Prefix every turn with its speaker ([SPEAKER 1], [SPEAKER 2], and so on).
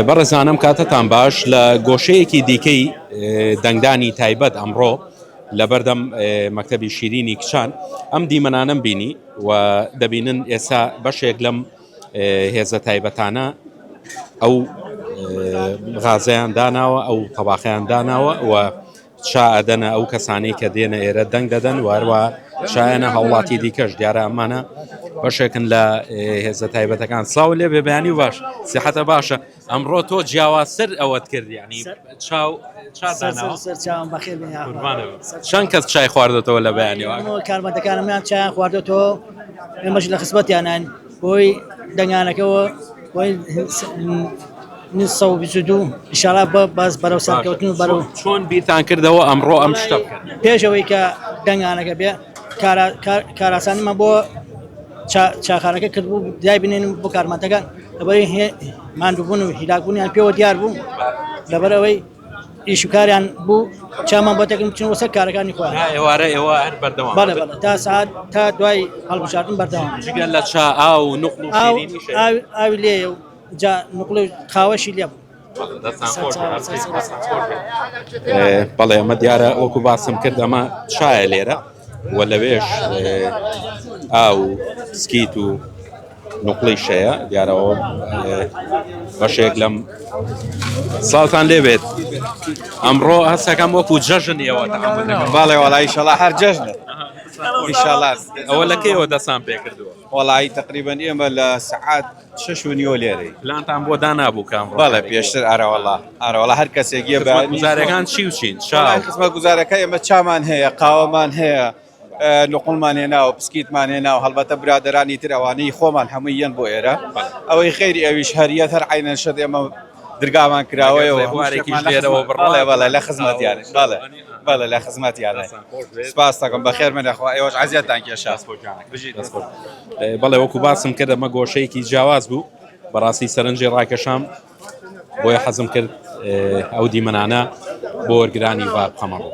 [SPEAKER 1] بەڕێزان ئەم کاتەتان باش لە گۆشەیەکی دیکەی دەنگدانی تایبەت ئەمڕۆ لەبەردەم مەکتەبی شیرینی کچان ئەم دیمەنانەم بینی و دەبینن ئێستا بەشێک لەم هێزە تایبەتانە ئەو غازیان داناوە ئەو تەباخیان داناوە و چا ئەدەنە ئەو کەسانەی کە دێنە ئێرە دەنگ دەدەن و هەروە شایەنە هاوڵاتی دیکەش دیارە ئەمانە بەشێکن لە هێزە تایبەتەکان ساو لێ بێ بەیانی و باش سیحەتە باشە ئەمڕۆ تۆ جیاوازتر ئەوەت کرد ینی چاو
[SPEAKER 2] سەرچاوم بەخێر بێن یاخوا.
[SPEAKER 1] چەند کەس چای خواردۆتەوە لە بەیانیەوە
[SPEAKER 2] کارمەندەکانمان چایان خواردۆتەوە ئێمەش لە خزمەتیانان بۆی دەنگانەکەەوە بۆی 922 ئیشاڵا بە باز بەرەو سەرکەوتن و بەرەو
[SPEAKER 1] چۆن بیرتان کردەوە ئەمڕۆ ئەم شتە بکەن؟
[SPEAKER 2] پێش ئەوەی کە دەنگانەکە بێ کاراسانیمان بۆ چاخانەکە کردبوو دای بنێن بۆ کارمەندەکان لەبەری ماندووبوون و هیلاکبوونیان پێوە دیار بوو لەبەرەوەی ئیش و کاریان بوو چامان بۆ تەکن بچن وەسەر کارەکانی خۆیان
[SPEAKER 1] تا ئێوارە ئێوە هەر بەردەوام
[SPEAKER 2] بەڵێ بەڵێ تا ساعت تا دوای هەڵبژاردن بەردەوام
[SPEAKER 1] جگە لە چا ئاو و نوقڵ و
[SPEAKER 2] ئاو
[SPEAKER 1] شیرینیش هەیە.
[SPEAKER 2] ئاوی ئاوی لێیە و جا نوقڵ و قاوەشی لێ بوو
[SPEAKER 1] دەستان خۆش بێ، هەر بژیت، دەستان خۆش بێ. بەڵێ ئەمە دیارە وەکو باسم کرد ئەمە چایە لێرە و لەوێش ئاو و سکیت و نوقڵیش هەیە دیارەوە بەشێک لەم ساڵتان لێبێت ئەمڕۆ هەستەکەم وەکو جەژن ئێوە
[SPEAKER 3] بەڵێ وەڵا ئیشەڵا هەر جەژنە ئیشەڵا
[SPEAKER 1] ئەوە لە کەیەوە دەستان پێکردووە؟
[SPEAKER 3] وەڵی تقریبا ئێمە لە سەعات شەش و نیوە لێرەی
[SPEAKER 1] پلانتان بۆ دانابوو کە ئەمڕۆ
[SPEAKER 3] بەڵێ پێشتر ئارەوەڵا ئارەوەڵا هەر کەسێک یە بە
[SPEAKER 1] گوزارەکان چی و چین
[SPEAKER 3] چا خزمە گوزارەکە ئێمە چامان هەیە قاوەمان هەیە نقڵمان هێناوە پسکیتمان هێناوە هەڵبەتە برادەرانی تر ئەوانەی خۆمان هەمووی یەن بۆ ئێرە ئەوەی خەیری ئەویش هەریەت هەر عینەن شت ئێمە درگامان کراوەیەوە
[SPEAKER 1] بوارێکیش لێرەوە
[SPEAKER 3] بڕڵێ بەڵێ لە خزمەتیان بەڵێ بەڵێ لە خزمەتیان سپاس دەکەم بەخێر من یاخوا ئێوەش عەزیەتتان کێشا
[SPEAKER 1] بەڵێ وەکو باسم کرد ئەمە گۆشەیەکی جیاواز بوو بەڕاستی سەرنجی ڕاکێشام بۆیە حەزم کرد ئەو دیمەنانە بۆ وەرگرانی ڤار بخەمە ڕوو.